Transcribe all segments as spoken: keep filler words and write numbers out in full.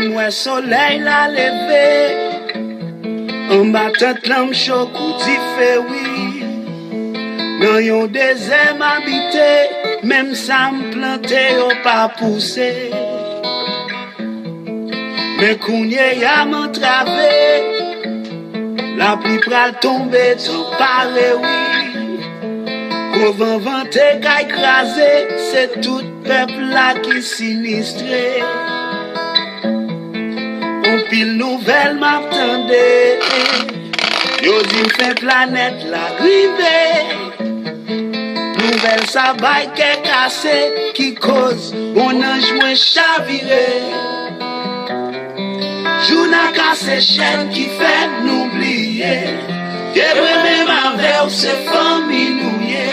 M wè solèy la leve, anba tant lan m cho kou dife, wi. Nan yon dezè m abite, menm sa m plante yo pa pouse. Men kounye a m antrave, lapli pral tonbe, tan pare, wi. Gwo van vante kay kraze, se tout pèp la ki sinistre. Anpil nouvèl m ap tande, yo di m fen planèt la rive. Nouvèl sa bay kè kase, ki koz bon nanj mwen chavire. Jou n a kase chèn ki fè nou bliye, vye mwen menm avè w se fanmi nou ye.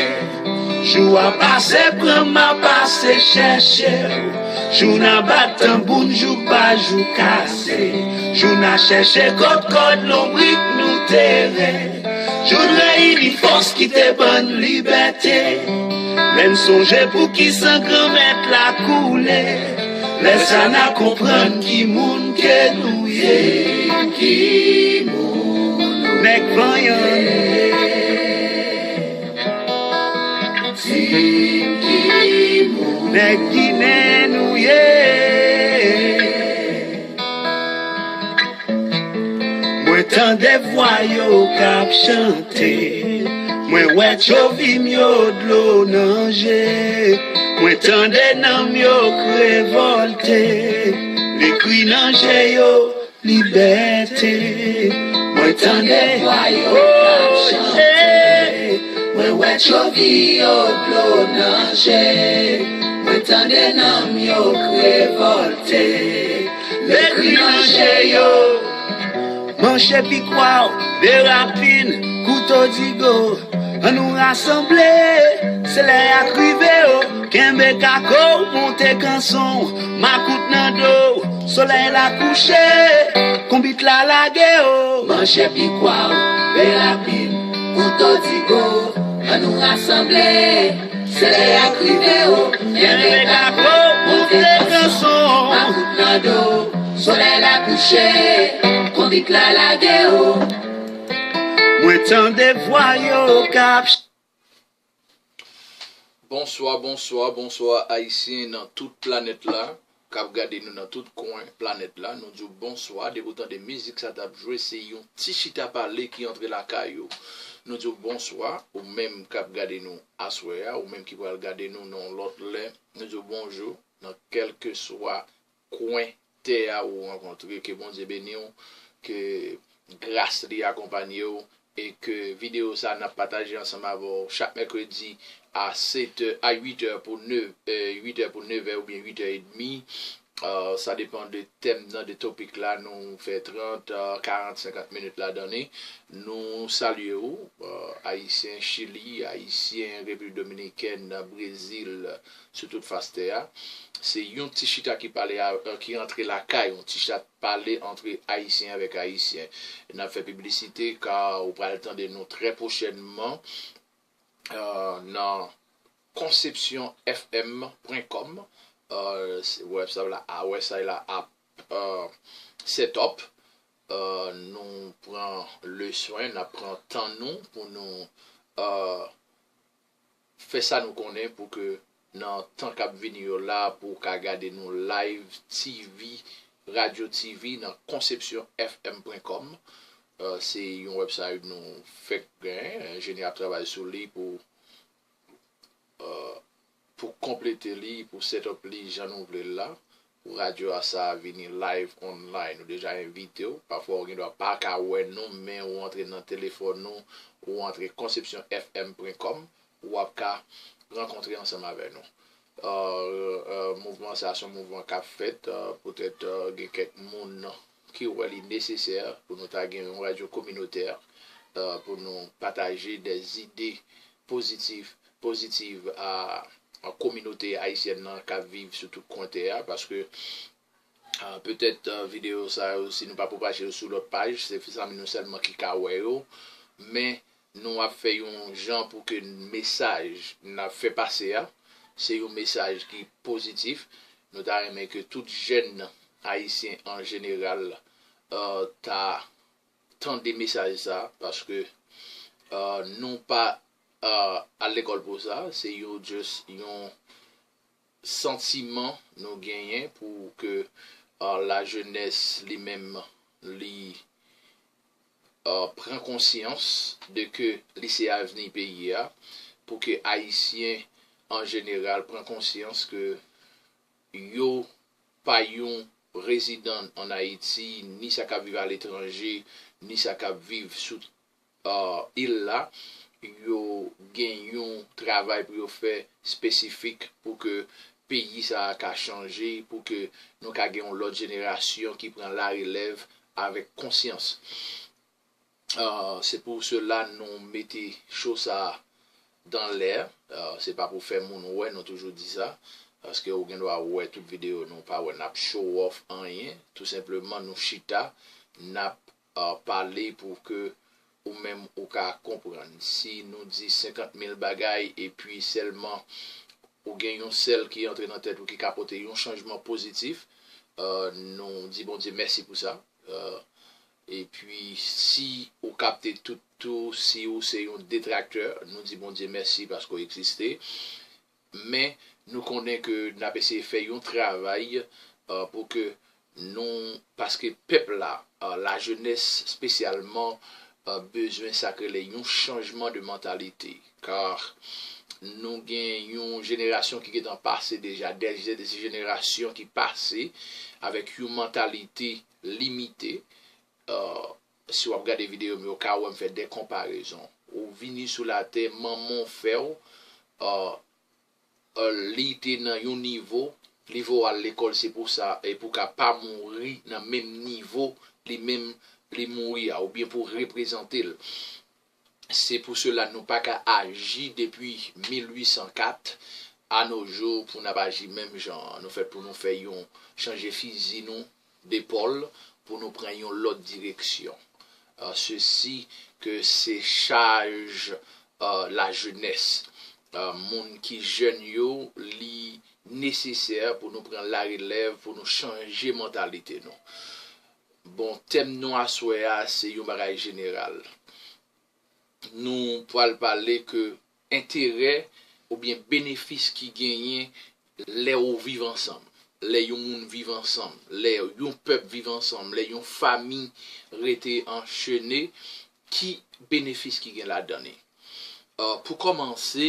Jou a pase pran m a pase chèche w. Jou n a bat tanbou n jou pa jou kase. Jou n a chèche kot kòd lonbrik nou te re. Jou n reyini fòs ki te ban n libète. Lè n sonje pou ki san Granmèt la koule. Lè sa n a konprann ki moun ke nou ye. Ki moun nou ye. Nèg vanyan nou ye. Di m ki moun. Nèg Ginen nou ye. Mwen tande vwa yo k ap chante. Mwen wè tchovi m yo dlo nan je. Mwen tande nanm yo k revòlte. Li kri nan je yo, libète. Mwen tande vwa yo k ap chante. Mwen wè tchovi yo dlo nan je. Mwen tande nanm yo k revòlte. Ekri nan je yo. Manche pikwaw, berapin, kouto digo. An nou rasanble, se lè a k rive o. Kenbe kako, monte kanson, makout nan do. Solèy la kouche, konbit la lage o. Manche pikwaw, berapin, kouto digo. An nou rasanble, se lè a k rive o. Kenbe kako, monte kanson, makout nan do. Solèy la kouche, konbit la lage o. Mwen tande vwa yo k ap. Bonswa, bonswa, bonswa, Ayisyen nan tout planèt la, k ap gade nou nan tout kwen planèt la. Nou di w bonswa. Depi w tande mizik sa t ap jwe, se yon ti chita pale ki antre lakay ou. Nou di w bonswa, ou menm k ap gade nou aswè a, ou menm ki pral gade nou nan yon lòt lè. Nou di w bonjou nan kèlkeswa kwen tè a ou rankontre. Ke Bondye beni w, ke gras li akonpanye w, e ke videyo sa a n ap pataje ansanm avè w chak mèkredi a sèt è, a uit è pou nèf, è, uit è pou nèf è oubyen uit è edmi. È, sa depann de tèm nan, de topik la, nou fè trant, è, karant, senkant minit ladan li. Nou salye w, è, Ayisyen Chili, Ayisyen Repiblik Dominikèn, Brezil, sou tout fas tè a. Se yon ti chita ki pale a, ki rantre lakay, yon ti chat pale antre Ayisyen avèk Ayisyen. N ap fè piblisite, ka ou pral tande nou trè pwochènman, è, nan konsepsyon F M pwen kòm. È, se, website la, a, website la ap, è, set up. È, nou pran le swen, n ap pran tan nou pou nou, è, fè sa nou konnen pou ke nan tan k ap vini yo la, pou w ka gade nou live T V, radyo T V nan konsepsyon F M pwen kòm. È, se yon website nou fèk genyen, enjenyè ap travay sou li pou, è, pou konplete li, pou set up li jan nou vle l la, pou radyo a sa vini live online. Nou deja envite w. Pafwa ou gen dwa pa ka wè nou, men ou antre nan telefòn ou, ou antre konsepsyon F M pwen kòm, w ap ka rankontre ansanm avè nou. È, è, mouvman sa a se yon mouvman k ap fèt, è, poutèt, è, gen kèk moun ki wè li nesesè pou nou ta gen yon radyo kominotè, è, pou nou pataje de zide pozitif, pozitiv a, a kominote ayisyèn nan k ap viv sou tout kwen tè a, paske, è, petèt, è, videyo sa yo, si nou pa pwopaje yo sou lòt paj, se zanmi nou sèlman ki ka wè yo, men nou ap fè yon jan pou ke mesaj n ap fè pase a, se yon mesaj ki pozitif. Nou ta renmen ke tout jèn Ayisyen an jeneral, uh, ta tande mesaj sa, paske, uh, nou pa, uh, al lekòl pou sa, se yon, just yon santiman nou genyen pou ke, uh, lajenès li menm li, uh, pran konsyans de ke li se avni peyi a, pou ke Ayisyen an jeneral pran konsyans ke yo pa yon rezidan ann Ayiti, ni sa k ap viv aletranje, ni sa k ap viv sou, uh, il la, yo gen yon travay pou yo fè espesifik pou ke peyi sa a ka chanje, pou ke nou ka gen yon lòt jenerasyon ki pran larelèv avèk konsyans. Uh, se pou sela nou mete cho sa a dan lè. Uh, se pa pou fè moun wè, nou toujou di sa. Paske ou gen dwa wè tout videyo nou, pa wè n ap show off anyen. Tou senpleman, nou chita, n ap, uh, pale pou ke ou menm ou ka konprann. Si nou di senkant mil bagay epi sèlman ou gen yon sèl ki antre nan tèt ou ki ka pote yon chanjman pozitif, uh, nou di Bondye mèsi pou sa. Uh, epi si ou kapte tout tou, si ou se yon detraktè, nou di Bondye mèsi paske w egziste. Men nou konnen ke n ap eseye fè yon travay, uh, pou ke nou, paske pèp la, uh, lajenès espesyalman, uh, bezwen sa k rele yon chanjman de mantalite. Kar nou gen yon jenerasyon ki gentan pase deja, de, de jenerasyon ki pase avèk yon mantalite limite. Uh, si w ap gade videyo m yo, w ka wè m fè de konparezon. Ou vini sou latè, manman w fè w, uh, uh, li te nan yon nivo, li voye w al lekòl, se pou sa, e pou ka pa mouri nan menm nivo li menm li mouri a, oubyen pou reprezante l. Se pou sela nou pa ka aji depi mil ui san kat a no jou pou n ap aji menm jan an. Nou fèt pou nou fè yon chanje fizi nou depòl pou nou pran yon lòt direksyon. Uh, sesi ke se chaj, uh, lajenès, uh, moun ki jèn yo, li nesesè pou nou pran larelèv, pou nou chanje mantalite nou. Bon, tèm nou aswè a, se yon bagay jeneral. Nou pral pale ke enterè oubyen benefis ki genyen lè ou viv ansanm, lè yon moun viv ansanm, lè yon pèp viv ansanm, lè yon fami rete anchene, ki benefis ki gen ladan li? Uh, pou kòmanse,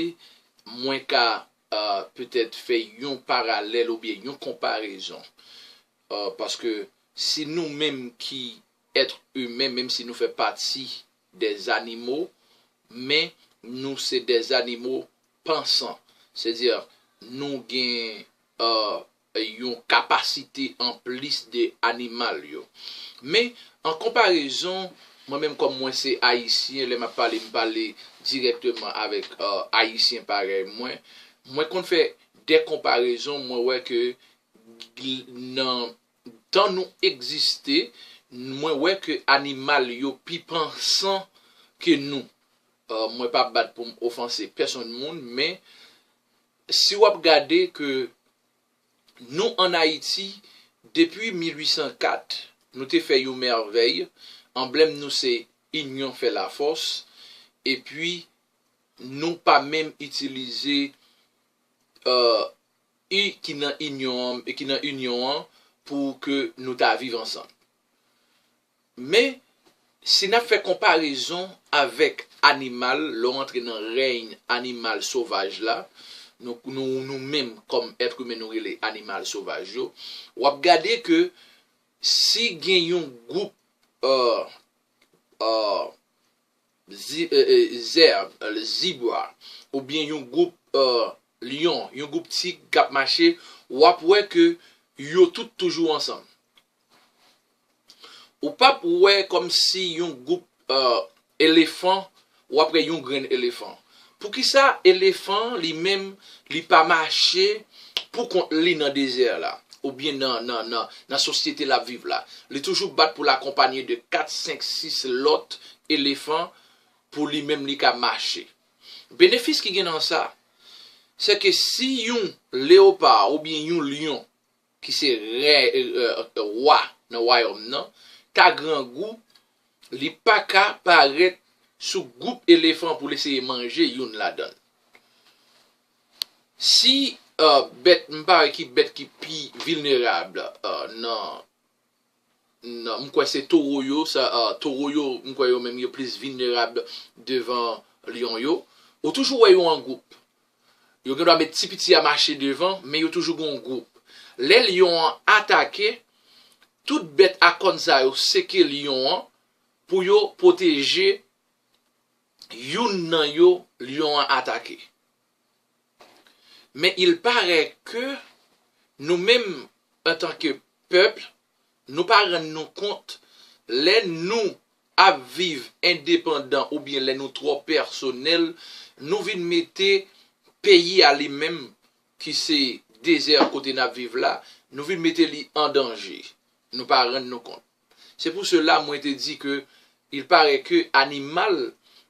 mwen ka, uh, petèt fè yon paralèl oubyen yon konparezon. Uh, paske si nou menm ki èt imen, menm si nou fè pati dè zanimo, men nou se dè zanimo pansan. Sètadi, nou gen, uh, yon kapasite anplis de animal yo. Men, an konparezon, mwen menm kòm mwen se Ayisyen, lè m ap pale, m pale dirèkteman avèk, uh, Ayisyen parèy mwen. Mwen konn fè de konparezon, mwen wè ke nan tan nou egziste, mwen wè ke animal yo pi pansan ke nou. Uh, mwen pa bat pou m ofanse pèsonn moun, men si w ap gade ke nou ann Ayiti, depi mil ui san kat, nou te fè yon mèvèy, anblèm nou se inyon fè lafòs, epi nou pa menm itilize, uh, i ki nan inyon an, ki nan inyon an pou ke nou ta viv ansanm. Men, si n ap fè konparezon avèk animal, lè w antre nan rèy animal sovaj la, nou, nou, nou menm kòm èt imen nou rele animal sovaj yo, w ap gade ke si gen yon gwoup, uh, uh, zi-, e, e, zèb, e, zibra, oubyen yon gwoup, e, lyon, yon gwoup tig k ap mache, w ap wè ke yo tout toujou ansanm. Ou p ap wè kòmsi yon gwoup, e, elefan, w ap wè yon grenn elefan. Poukisa elefan li menm, li pa mache pou kont li nan dezè la, oubyen nan, nan, nan, nan sosyete l ap viv la? Li toujou bat pou l akonpaye de kat, senk, sis lòt elefan pou li menm li ka mache. Benefis ki gen nan sa, se ke si yon leyopa oubyen yon lyon ki se rè, e, e, wa nan wayòm nan, ta grangou, li pa ka parèt sou gwoup elefan pou l eseye manje youn ladan l. Si, e, bèt, m pa wè ki bèt ki pi vilnerab, e, nan, nan, m kwè se towo yo, sa, e, towo yo, m kwè yo menm yo plis vilnerab devan lyon yo. Ou toujou wè yo an gwoup. Yo gen dwa met ti piti a mache devan, men yo toujou gen yon gwoup. Lè lyon an atake, tout bèt a kòn sa yo seke lyon an pou yo pwoteje youn nan yo lyon an atake. Men il paraît ke nou menm, antanke pèp, nou pa rann nou kont lè nou ap viv endepandan oubyen lè nou twò pèsonèl, nou vin mete peyi a li menm, ki se dezè kote n ap viv la, nou vin mete li an danje. Nou pa rann nou kont. Se pou sela mwen te di ke il paraît ke animal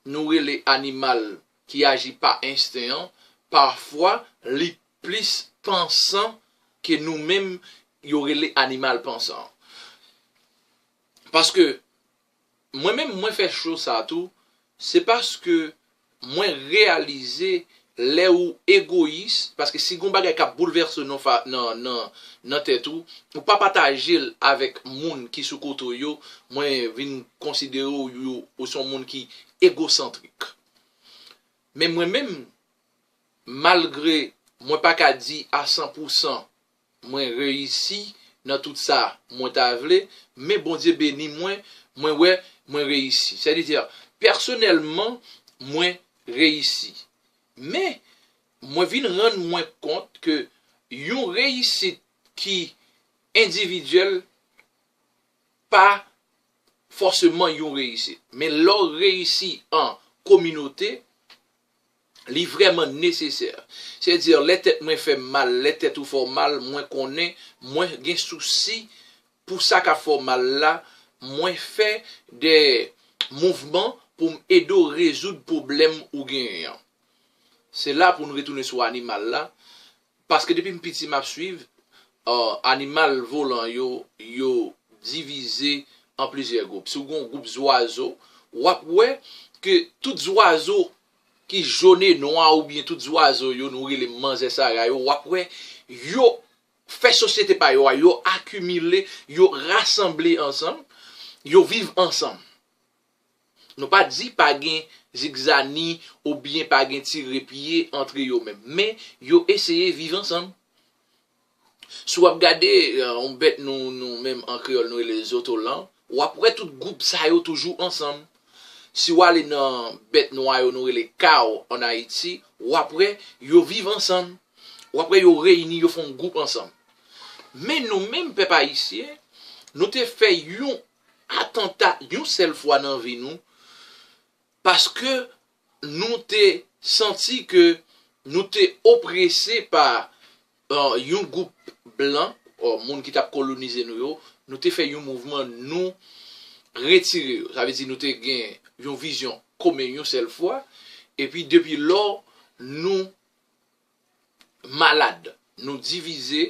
nou rele animal ki aji pa ensten an, pafwa li plis pansan ke nou menm yo rele animal pansan. Paske mwen menm mwen fè cho sa tou, se paske mwen reyalize lè ou egoyis, paske si gon bagay k ap boulvèse nou fa, nan, nan, nan tèt ou, ou pa pataje l avèk moun ki sou kote w yo, mwen vin konsidere w, ou, ou se yon moun ki egosantrik. Men mwen menm, malgre mwen pa ka di a san pou san mwen reyisi nan tout sa mwen ta vle, men Bondye beni mwen, mwen wè mwen reyisi. Sètadi, pèsonèlman, mwen reyisi. Men, mwen vin rann mwen kont ke yon reyisit ki endividyèl pa fòseman yon reyisit. Men lè w reyisi an kominote, li vrèman nesesè. Sètadi, lè tèt mwen fè m mal, lè tèt ou fè w mal, mwen konnen, mwen gen sousi pou sa k ap fè w mal la, mwen fè de mouvman pou m ede w rezoud pwoblèm ou genyen an. Se la pou n retounen sou animal la, paske depi m piti m ap swiv, e, animal volan yo, yo divize an plizyè gwoup. Si w gen yon gwoup zwazo, w ap wè ke tout zwazo ki jòn e nwa oubyen tout zwazo yo nou rele manzè sara yo, w ap wè yo fè sosyete pa yo a, yo akimile, yo rasanble ansanm, yo viv ansanm. Nou pa di pa gen zigzani oubyen pa gen tire pye antre yo menm, men yo eseye viv ansanm. Si w ap gade, e, yon bèt nou, nou menm an kreyòl nou rele zotolan, w ap wè tout gwoup sa yo toujou ansanm. Si w ale nan bèt nwa yo nou rele kaw ann Ayiti, w ap wè yo viv ansanm. W ap wè yo reyini, yo fè yon gwoup ansanm. Men nou menm pèp ayisyen, nou te fè yon atanta yon sèl fwa nan vi nou, paske nou te santi ke nou te oprese pa, e, yon gwoup blan, e, moun ki t ap kolonize nou yo, nou te fè yon mouvman, nou retire yo. Sa vle di nou te gen yon vizyon komen yon sèl fwa, epi depi lò, nou malad, nou divize,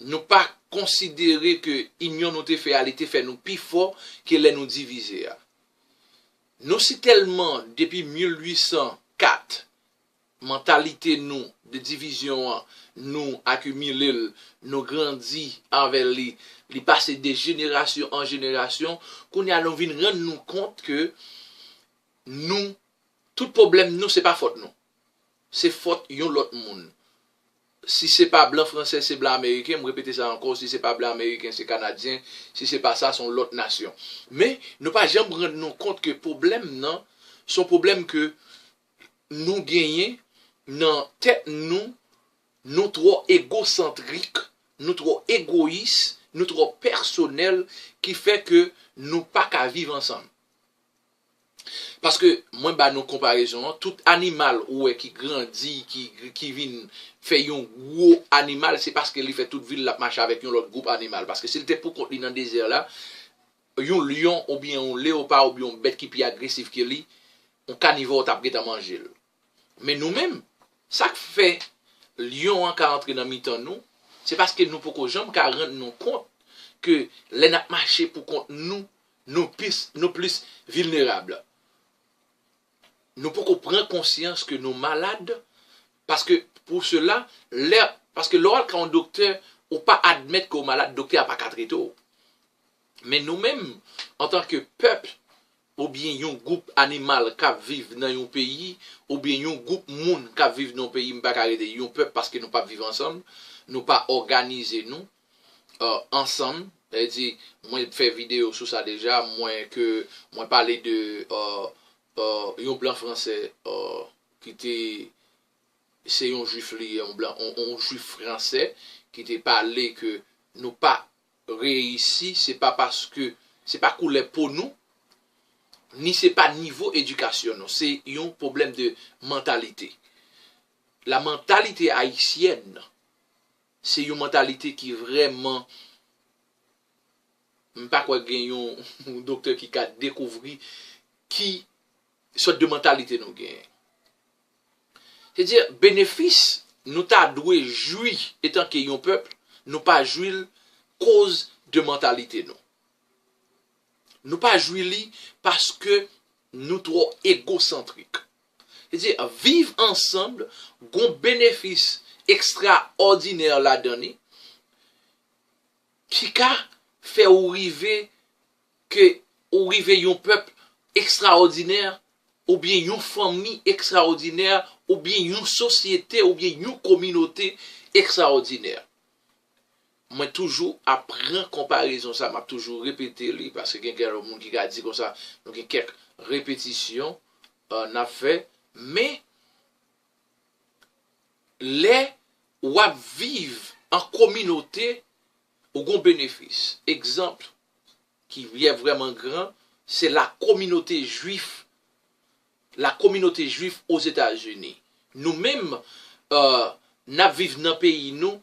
nou pa konsidere ke inyon nou te fè a, li te fè nou pi fò ke lè nou divize a. Nou si tèlman depi mil uit san kat, mantalite nou de divizyon an, nou akimile l, nou grandi avè li, li pase de jenerasyon an jenerasyon, kounye a nou vin rann nou kont ke nou, tout pwoblèm nou, se pa fòt nou. Se fòt yon lòt moun. Si se pa blan fransè, se blan ameriken, m repete sa ankò, si se pa blan ameriken, se kanadyen, si se pa sa, se yon lòt nasyon. Men, nou pa janm rann nou kont ke pwoblèm nan, se yon pwoblèm ke nou genyen nan tèt nou, nou twò egosantrik, nou twò egoyis, nou twò pèsonèl, ki fè ke nou pa ka viv ansanm. Paske mwen ba nou konparezon an, tout animal ou wè ki grandi, ki, ki vin fè yon gwo animal, se paske li fè tout vi l l ap mache avèk yon lòt gwoup animal. Paske si l te poukont li nan dezè la, yon lyon oubyen yon leopa oubyen yon bèt ki pi agresif ke li, yon kanivò t ap gentan manje l. Men nou menm, sa k fè lyon an ka antre nan mitan nou, Se paske nou poko janm ka rann nou kont ke lè n ap mache pou kont nou, nou plis, nou plis vilnerab. Nou poko pran konsyans ke nou malad, paske pou sela, lè, paske lè w al ka yon doktè, ou pa admèt ke w malad, doktè a pa ka trete w. Men nou menm, antanke pèp, oubyen yon gwoup animal k ap viv nan yon peyi, oubyen yon gwoup moun k ap viv nan yon peyi, m pa ka rele yon pèp paske nou p ap viv ansanm, nou pa òganize nou, euh, ansanm. Sa vle di, mwen fè videyo sou sa deja, mwen ke, mwen pale de, euh, euh, yon blan fransè, euh, ki te, se yon jwif li ye, yon blan, yon, yon jwif fransè, ki te pale ke nou pa reyisi, se pa paske, se pa koulè po nou, ni se pa nivo edikasyon nou, se yon pwoblèm de mantalite. La mentalité haïtienne, se yon mantalite ki vrèman, m pa kwè gen yon, yon doktè ki ka dekouvri ki sòt de mantalite nou genyen. Se di, benefis nou ta dwe jwi etanke yon pèp, nou pa jwi l koz de mantalite nou. Nou pa jwi li paske nou twò egosantrik. Se di, viv ansanm, gon benefis ekstraòdinè ladan li, ki ka fè ou rive ke ou rive yon pèp ekstraòdinè, oubyen yon fanmi ekstraòdinè, oubyen yon sosyete, oubyen yon kominote ekstraòdinè. Mwen toujou ap pran konparezon sa, m ap toujou repete li, paske gen kèk moun ki ka di konsa, nou gen kèk repetisyon, euh, n ap fè, men lè w ap viv an kominote, ou gon benefis. Egzanp ki vrèman gran, se la kominote jwif, la kominote jwif Ozetazini. Nou menm, euh, n ap viv nan peyi nou,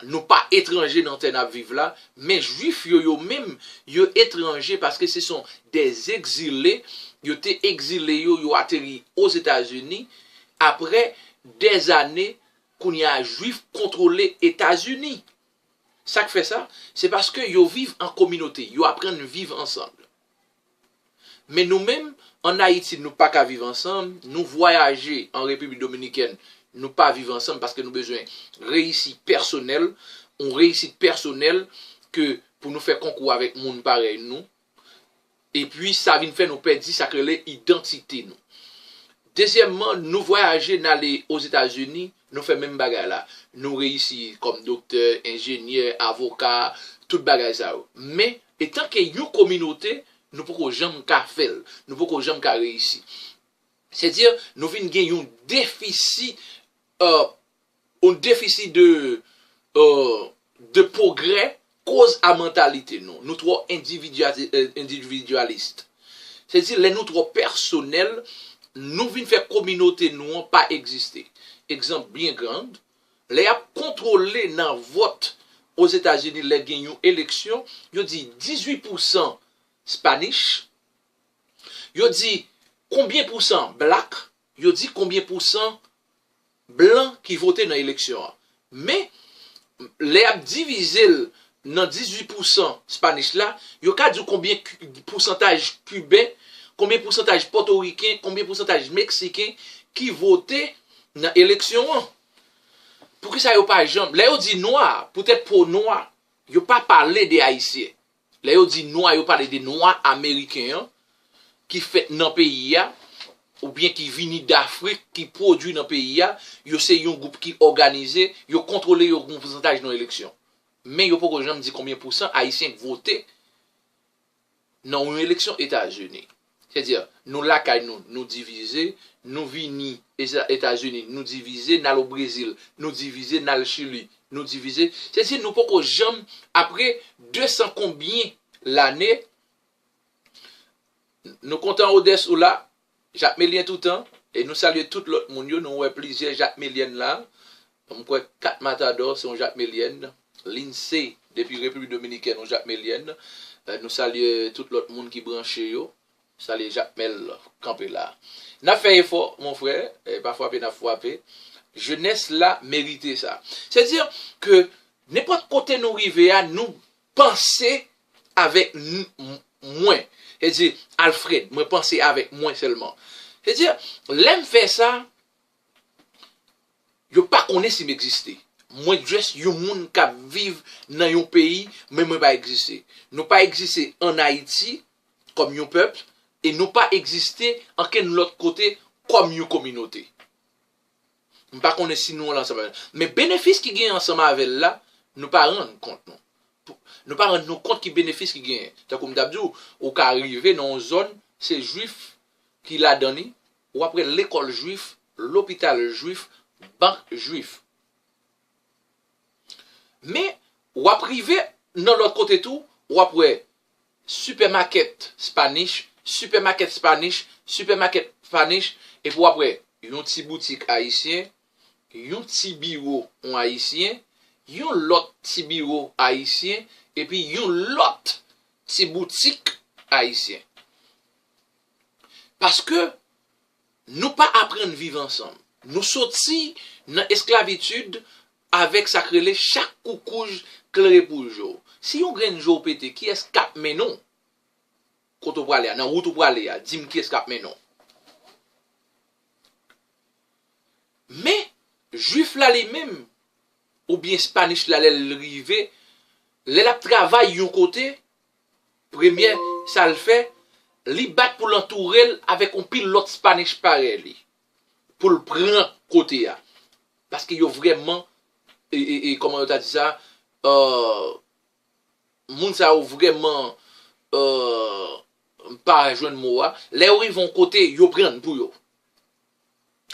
nou pa etranje nan tè n ap viv la, men jwif yo, yo menm, yo etranje paske se son dè egzile, yo te egzile yo, yo ateri Ozetazini, apre dè zane, kounye a jwif kontwole Etazini. Sa k fè sa? Se paske yo viv an kominote, yo aprann viv ansanm. Men nou menm, ann Ayiti, nou pa ka viv ansanm, nou vwayaje an Repiblik Dominikèn, nou pa viv ansanm paske nou bezwen reyisi pèsonèl, yon reyisit pèsonèl ke pou nou fè konkou avèk moun parèy nou. Epi sa vin fè nou pèdi sa k rele idantite nou. Dezyèmman, nou vwayaje, n ale Ozetazini, nou fè menm bagay la. Nou reyisi kòm doktè, enjenyè, avoka, tout bagay sa yo. Men, etanke yon kominote, nou poko janm ka fè l. Nou poko janm ka reyisi. Sètadi, nou vin gen yon defisi, euh, yon defisi de, euh, de pwogrè koz a mantalite nou. Nou twò endividyali-, euh, endividyalis. Sètadi, lè nou twò pèsonèl, nou vin fè kominote nou an pa egziste. Egzanp byen gran, lè y ap kontwole nan vòt Ozetazini, lè gen yon eleksyon, yo di dizuit pousan Spanish, yo di konbyen pousan black, yo di konbyen pousan blan ki vote nan eleksyon an. Men, lè y ap divize l nan dizuit pousan Spanish la, yo ka di w konbyen ki-, pousantaj Kiben, konbyen pousantaj Pòtoriken, konbyen pousantaj Meksiken ki vote nan eleksyon an. Poukisa yo pa janm, lè yo di nwa, poutèt po nwa, yo pa pale de Ayisyen. Lè yo di nwa, yo pale de nwa ameriken an, ki fèt nan peyi a, oubyen ki vini Dafrik, ki pwodui nan peyi a, yo se yon gwoup ki òganize, yo kontwole yon pousantaj nan eleksyon. Men yo poko janm di konbyen pousan Ayisyen k vote nan yon eleksyon Etazini. Sètadi, nou lakay nou, nou divize, nou vini Eza-, Etazini, nou divize, n al o Brezil, nou divize, n al Chili, nou divize. Sètadi, nou poko janm, apre de san konbyen lane, nou kontan Odès ou la, Jakmelyen toutan, e nou salye tout lòt moun yo, nou wè plizyè Jakmelyèn la. M kwè Kat Matadò se yon Jakmelyèn, Lindsay depi Repiblik Dominikèn yon Jakmelyèn. Eh, nou salye tout lòt moun ki branche yo. Salye Jakmèl kanpe la. N ap fè efò, mon frè, eh, pa frape n ap frape. Jenès la merite sa. Sètadi ke Nenpòt kote nou rive a, nou panse avèk n- m- mwen. Se di, Alfred, mwen panse avèk mwen sèlman. Se di, lè m fè sa, yo pa konnen si m egziste. Mwen just yon moun k ap viv nan yon peyi, men mwen pa egziste. Nou pa egziste ann Ayiti kòm yon pèp, e nou pa egziste ankenn lòt kote kòm yon kominote. M pa konnen si nou ansanm avè l. Men benefis ki genyen ansanm avè l la, nou pa rann kont nou. Nou pa rann nou kont ki benefis ki genyen. Tankou m t ap di w, ou ka rive nan yon zòn, se jwif ki ladan li, w ap wè lekòl jwif, lopital jwif, bank jwif. Men, w ap rive nan lòt kote tou, w ap wè sipèmakèt Spanish, sipèmakèt Spanish, sipèmakèt Spanish, epi w ap wè yon ti boutik ayisyen, yon ti biwo yon ayisyen, yon lòt ti biwo ayisyen, epi yon lòt ti boutik ayisyen. Paske nou pa aprann viv ansanm. Nou soti nan esklavitid avèk sa k rele chak koukouj klere pou je w. Si yon grenn je w pete, kiyès k ap mennen w kote w prale a, nan wout ou prale a? Di m kiyès k ap mennen w. Men, jwif la li menm, oubyen Spanish la lè l rive, lè l ap travay yon kote, premye sa l fè, li bat pou l antoure l avèk yon pil lòt Spanish parèy li, pou l pran kote a. Paske yo vrèman, e, e, e, kòman yo ta di sa, euh, moun sa yo vrèman, euh, m pa jwenn mo a. Lè yo rive yon kote, yo pran l pou yo.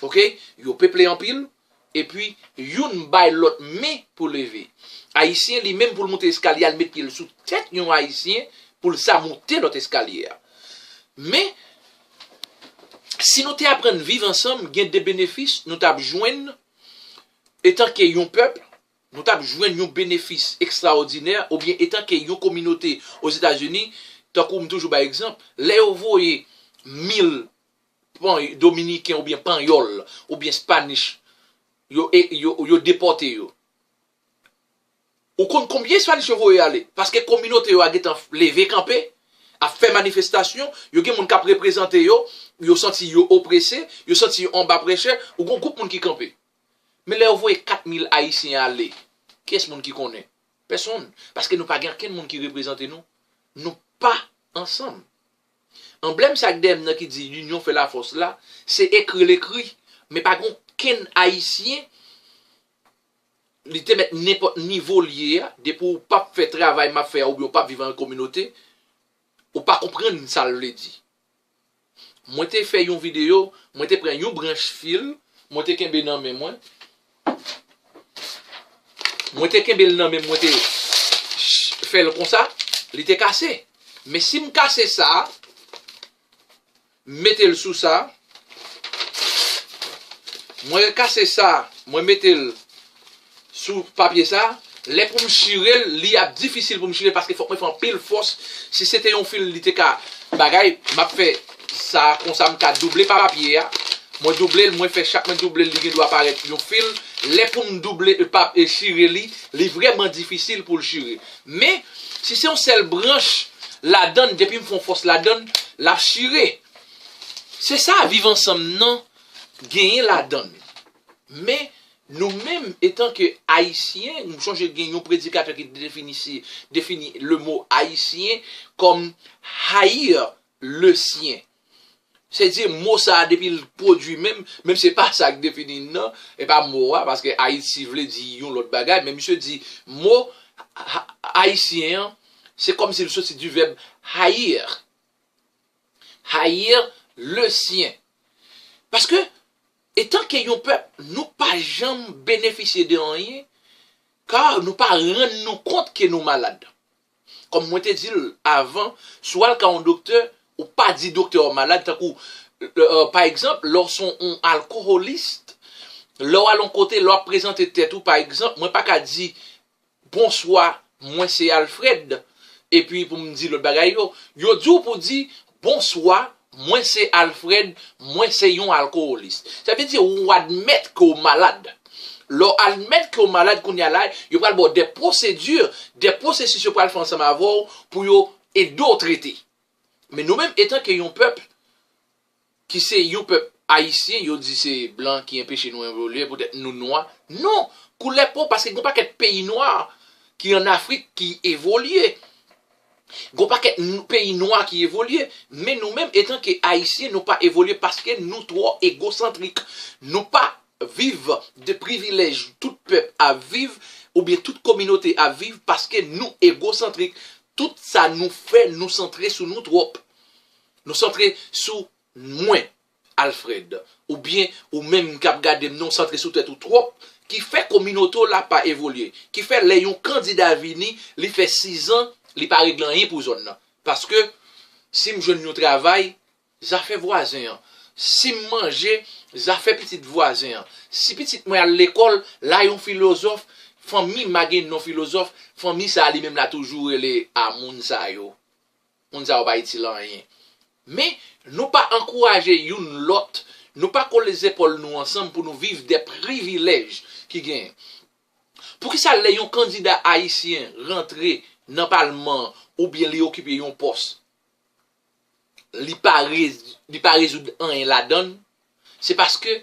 Oke? Yo peple anpil, epi youn bay lòt men pou leve. Ayisyen, li menm, pou l monte eskalye a, l met pye l sou tèt yon Ayisyen pou l sa monte lòt eskalye a. Men, si nou te aprann viv ansanm, gen de benefis nou t ap jwenn etanke yon pèp, nou t ap jwenn yon benefis ekstraòdinè, oubyen etanke yon kominote Ozetazini, tankou m toujou bay egzanp, lè yo voye mil Pan- Dominiken oubyen Panyòl oubyen Spanish, yo, e- yo, yo depòte yo. Ou konn konbyen Spanish yo voye ale? Paske kominote yo a gentan leve kanpe, ap fè manifestasyon, yo gen moun k ap reprezante yo, yo santi yo oprese, yo santi yo anba prèchè, ou gen yon gwoup moun ki kanpe. Men lè yo voye kat mil Ayisyen ale, kiyès moun ki konnen? Pèsonn. Paske nou pa gen okenn moun ki reprezante nou. Nou pa ansanm. Anblèm sa k dèyè m nan ki di L'union fait la force la, se ekri l ekri, men pa gen okenn Ayisyen, li te mèt nenpòt nivo l ye a, depi w p ap fè travay m ap fè a oubyen w p ap viv an kominote, ou pa konprann sa l vle di. Mwen te fè yon videyo, mwen te pran yon branch fil, mwen te kenbe nan men mwen. Mwen te kenbe l nan men mwen, mwen te ch- fè l konsa, li te kase. Men si m kase sa, m mete l sou sa, mwen kase sa, mwen mete l sou papye sa, lè pou m chire l, li ap difisil pou m chire l paske fòk mwen fè anpil fòs. Si se te yon fil, li te ka bagay, m ap fè sa konsa, m ka double papye a. Mwen double l, mwen fè chak mwen double l, li gen dwa parèt yon fil. Lè pou m double, e, pa, e, chire li, li vrèman difisil pou l chire. Men, si se yon sèl branch ladan l, depi m fè yon fòs ladan l, l ap chire. Se sa viv ansanm nan genyen ladan l. Men, nou menm, etanke Ayisyen, m sonje gen yon predikatè ki definisi, defini le mot ayisyen kòm haïr le sien. Se di mo sa a, depi l pwodui menm, menm se pa sa k defini l nan, e pa mo a, paske Ayiti vle di yon lòt bagay, men misye di mo ha- ayisyen an, se kòmsi l soti di vèb haïr. Haïr le sien. Paske, etanke yon pèp, nou pa janm benefisye de anyen, ka nou pa rann nou kont ke nou malad. Kòm mwen te di l avan, si w al ka yon doktè, ou pa di doktè w malad, tankou, euh, pa egzanp, lè w se yon alkoholis, lè w al yon kote, lè w ap prezante tèt ou, pa egzanp, mwen pa ka di, bonswa, mwen se Alfred, epi pou m di lòt bagay yo. Yo di w pou di, bonswa, mwen se Alfred, mwen se yon alkoholis. Sa vle di ou admèt ke w malad. lè w admèt ke w malad kounye a la, yo pral ba w de pwosedi, de pwosesis yo pral fè ansanm avè w pou yo ede w trete. Men nou menm, etanke yon pèp ki se yon pèp ayisyen, yo di se blan ki enpeche nou evolye, poutèt nou nwa. Non, koulè po, paske gen yon pakèt peyi nwa ki ann Afrik ki evolye. Gen yon pakèt n- peyi nwa ki evolye, men nou menm, etanke ayisyen, nou pa evolye paske nou twò egosantrik. Nou pa viv de privilèj tout pèp ap viv, oubyen tout kominote ap viv, paske nou egosantrik. Tout sa nou fè, nou santre sou nou twòp. Nou santre sou mwen, Alfred, oubyen ou menm k ap gade m nan, ou santre sou tèt ou twòp, ki fè kominote w la pa evolye, ki fè lè yon kandida vini, li fè sizan, li pa regle anyen pou zòn nan. Paske si m jwenn yon travay, zafè vwazen an. Si m manje, zafè pitit vwazen an. Si pitit mwen al lekòl, la yon filozòf, fanmi m a gen non filozòf, fanmi sa a li menm la toujou rele a moun sa yo. Moun sa yo pa itil anyen. Men, nou pa ankouraje youn lòt, nou pa kole zepòl nou ansanm pou nou viv de privilèj ki genyen. Poukisa lè yon kandida ayisyen rantre nan palman an oubyen li okipe yon pòs, li pa rez- li pa rezoud anyen ladan l, se paske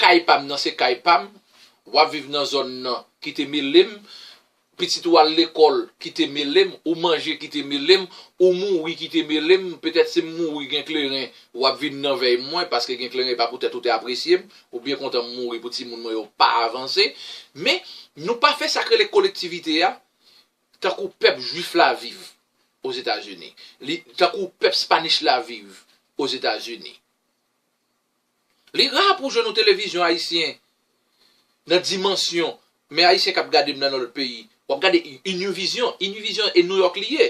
kay pa m nan se kay pa m, w ap viv nan zòn nan ki te mele m, pitit ou al lekòl ki te mele m, ou manje ki te mele m, ou mouri ki te mele m, petèt si m mouri gen kleren, w ap vin nan vèy mwen, paske gen kleren e pa poutèt ou te apresye m, ou byen kontan m mouri pou timoun mwen yo pa avanse. Men, nou pa fè sa k rele kolektivite a, tankou pèp jwif la viv Ozetazini, li, tankou pèp Spanish la viv Ozetazini. Li ra pou w jwenn yon televizyon ayisyen nan dimansyon, men ayisyen k ap gade m nan lòt peyi. W ap gade Univision, Univision e New York li ye.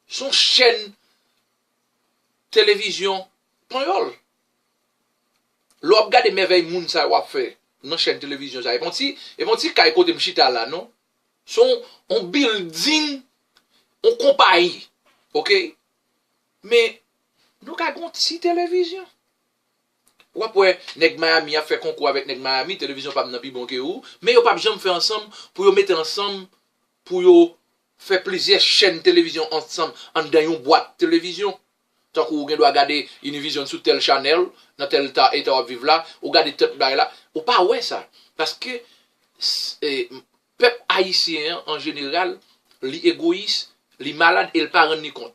Se yon chèn televizyon panyòl. Lè w ap gade mèvèy moun sa yo ap fè nan chèn televizyon sa, e pa yon ti, e pa yon ti kay kote m chita la, non. Se yon, yon bilding, yon konpayi, oke? Men, nou ka gen yon ti televizyon. W ap wè nèg Miami ap fè konkou avèk nèg Miami, televizyon pa m nan pi bon ke ou, men yo p ap janm fè ansanm pou yo mete ansanm pou yo fè plizyè chèn televizyon ansanm anndan yon bwat televizyon. Tankou ou gen dwa gade Univision sou tèl chanèl, nan tèl ta, eta w ap viv la, ou gade tèt bagay la, ou pa wè sa. Paske s- e, pèp ayisyen an, an jeneral, li egoyis, li malad e l pa rann li kont.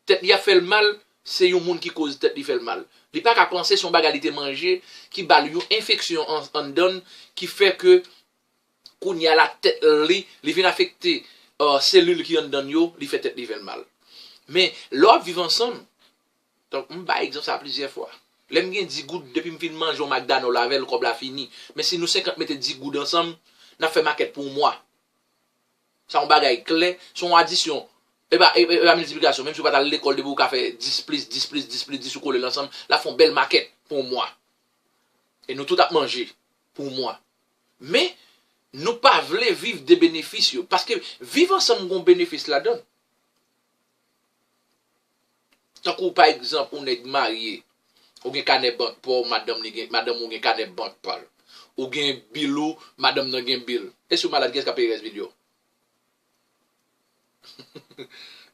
Tèt li ap fè l mal, se yon moun ki koz tèt li fè l mal. Li pa ka panse se yon bagay li te manje ki ba l yon enfeksyon an- anndan l, ki fè ke kounye a la tèt li, li vin afekte uh, selil ki anndan l yo, li fè tèt li fè l mal. Men, lè w ap viv ansanm, donk, m bay egzanp sa plizyè fwa. Lè m gen dis goud, depi m fin manje yon McDonald avè l, kòb la fini. Men si nou senkant mete dis goud ansanm, n ap fè makèt pou yon mwa. Sa yon bagay klè, se yon adisyon. E pa, e, e pa miltiplikasyon. Menm si w pa t al lekòl, depi w ka fè dis plis dis plis dis plis dis, ou kole l ansanm, l ap fè yon bèl makèt pou yon mwa. E nou tout ap manje pou yon mwa. Men, nou pa vle viv de benefis yo. Paske viv ansanm gon benefis ladan l. Tankou pa egzanp, ou nèg marye, ou gen kanè bank pa w, madanm li gen, madanm ou gen kanè bank pa l. Ou gen bil ou, madanm nan gen bil. E si w malad, kiyès k ap peye rès bil yo?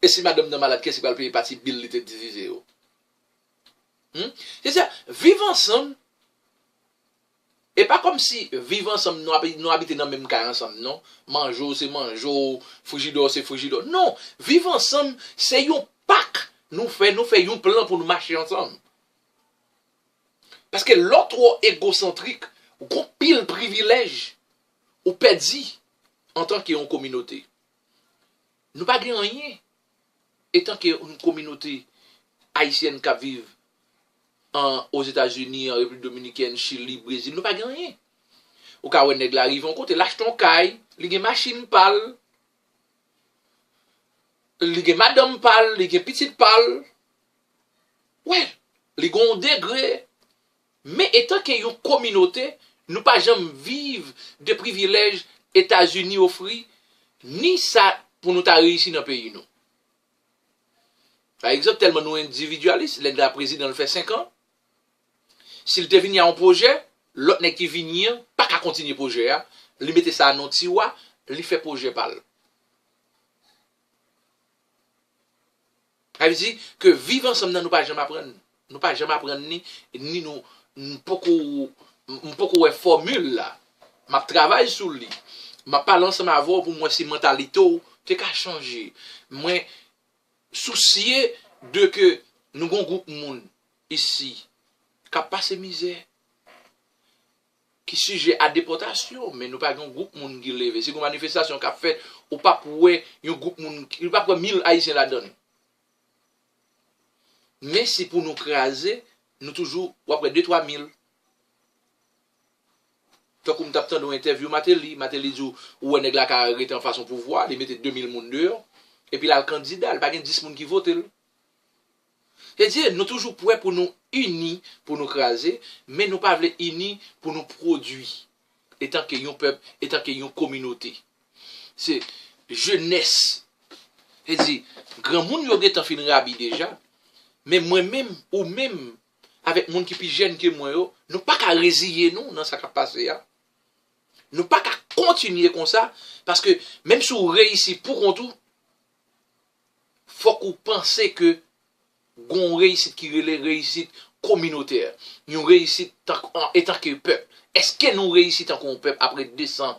E si madanm nan malad, kiyès ki pral peye pati bil li te divize yo? Hmm? Se sa, viv ansanm, e pa kòmsi viv ansanm, nou, abi- nou abite nan menm kay ansanm, non. Manje w se manje w, frijidè w se frijidè w. Non, viv ansanm, se yon pak nou fè, nou fè yon plan pou nou mache ansanm. Paske lè w twò egosantrik, ou gon pil privilèj ou pèdi antanke yon kominote. Nou pa gen anyen. Etanke yon kominote ayisyèn k ap viv an Ozetazini, an Repiblik Dominikèn, Chili, Brezil, nou pa gen anyen. Ou ka wè nèg la rive yon kote, l achte yon kay, li gen machin pa l, li gen madanm pa l, li gen pitit pa l. Wè, li gen yon degre. Men etanke yon kominote, nou pa janm viv de privilèj Etazini ofri, ni sa pou nou ta reyisi nan peyi nou. Pa egzanp, tèlman nou endividyalis, lè n ta prezidan l fè senk an, si l te vini a yon pwojè, lòt nèg ki vini an pa ka kontinye pwojè a, li mete sa nan tiwa, li fè pwojè pa l. Sa vle di ke viv ansanm nan nou pa janm aprann. Nou pa janm aprann ni, ni nou, m poko, m poko wè fòmil la. M ap travay sou li. M ap pale ansanm avè w pou m wè si mantalite w te ka chanje. Mwen sousye de ke nou gon gwoup moun isi k ap pase mizè, ki sijè a depòtasyon, men nou pa gen yon gwoup moun ki leve. Si gon manifestasyon k ap fèt, ou p ap wè yon gwoup moun, ou p ap wè mil Ayisyen ladan l. Men si pou nou kraze, nou toujou, w ap wè de twa mil. Tankou m t ap tande yon entèvyou Martelly, Martelly di w, ou wè nèg la ka rete anfas yon pouvwa, li mete de mil moun deyò, epi l al kandida, li pa gen dis moun ki vote l. Se di, nou toujou prè pou nou ini, pou nou kraze, men nou pa vle ini pou nou pwodui, etanke yon pèp, etanke yon kominote. Se jenès. Se di, granmoun yo gentan fin rabi deja, men mwen menm, ou menm, avèk moun ki pi jèn ke mwen yo, nou pa ka reziye nou nan sa k ap pase a. Nou pa ka kontinye konsa, paske menm si w reyisi pou kont ou, fòk ou panse ke gon reyisit ki rele reyisit kominotè, yon reyisit tank, an, etanke pèp. Èske nou reyisi tankou yon pèp apre de san,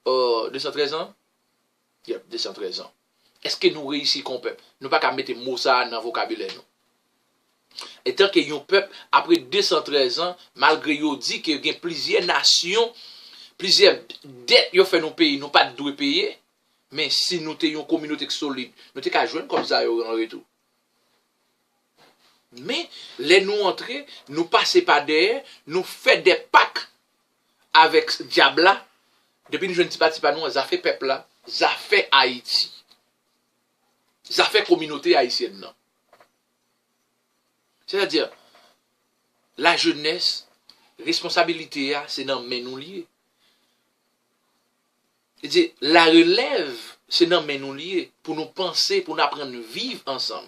euh, de san trèz an? Yep, de san trèz an. Èske nou reyisi kon pèp? Nou pa ka mete mo sa a nan vokabilè nou. Etanke yon pèp, apre de san trèz an, malgre yo di ke gen plizyè nasyon, plizyè dèt yo fè nou peyi, nou pa t dwe peye, men si nou te yon kominote k solid, nou te ka jwenn kòb sa yo an retou. Men, lè nou antre, nou pase pa dèyè, nou fè de pak avèk dyab la. Depi nou jwenn ti pati pa nou an, zafè pèp la, zafè Ayiti, zafè kominote ayisyèn nan. Sètadi, lajenès, responsabilite a, se nan men nou l ye. Li di, la relèv, se nan men nou l ye, pou nou panse, pou nou aprann viv ansanm.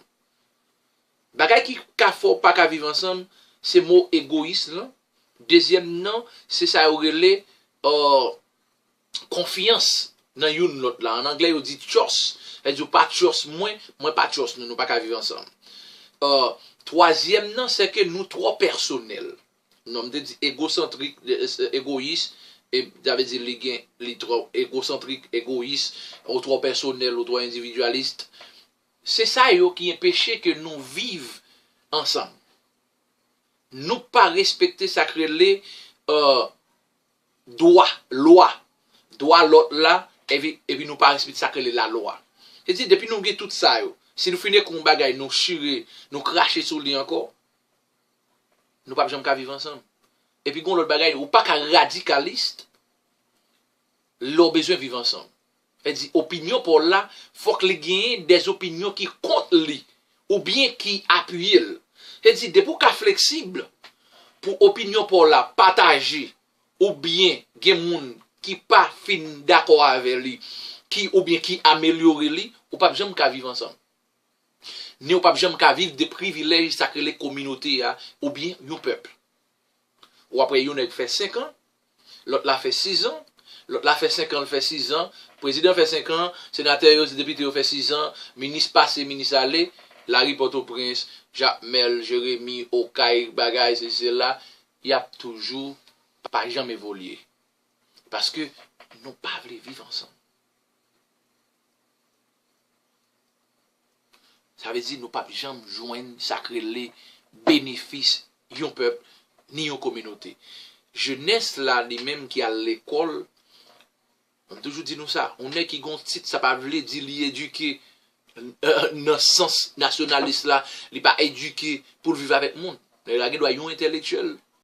Bagay ki ka fè w pa ka viv ansanm, se mo egoyis lan. Dezyèm nan, se sa yo rele, euh, konfyans nan youn lòt la. An anglè, yo di trust. Sa vle di ou pa trust mwen, mwen pa trust nou, nou pa ka viv ansanm. Euh, twazyèm nan, se ke nou twò pèsonèl. Non, m te di egosantrik, e, e, egoyis, e, sa vle di li gen, li twò egosantrik, egoyis, ou twò pèsonèl, ou twò endividyalis. Se sa yo ki enpeche ke nou viv ansanm. Nou pa respekte sa k rele, euh, dwa, lwa. Dwa lòt la, epi, epi nou pa respekte sa k rele lalwa. Se di, depi nou gen tout sa yo, si nou fin ekri yon bagay, nou chire, nou krache sou li ankò, nou p ap janm ka viv ansanm. Epi gon lòt bagay, ou pa ka radikalis lè w bezwen viv ansanm. Sa vle di, opinyon pa w la, fòk li genyen dèzopinyon ki kont li, oubyen ki apiye l. Sa vle di, depi w ka fleksib pou opinyon pa w la pataje, oubyen gen moun ki pa fin dakò avè li, ki, oubyen ki amelyore li, ou p ap janm ka viv ansanm. Ni w p ap janm ka viv de privilèj sa k rele kominote a, oubyen yon pèp. W ap wè yon nèg fè senk an, lòt la fè sis an, lòt la fè senk an, l fè sis an, prezidan fè senk an, senatè yo, depite yo fè sis an, minis pase, minis ale, lari Pòtoprens, Jakmèl, Jeremi, Okay, bagay, sesi, sela, y ap toujou pa janm evolye. Paske nou pa vle viv ansanm. Sa vle di nou p ap janm jwenn sa k rele benefis yon pèp, ni yon kominote. Jenès la, li menm ki al lekòl, m toujou di nou sa, yon nèg ki gon tit, sa pa vle di li edike, euh, nan sans nasyonalis la, li pa edike pou l viv avèk moun. Nèg la gen dwa yon entèlektyèl,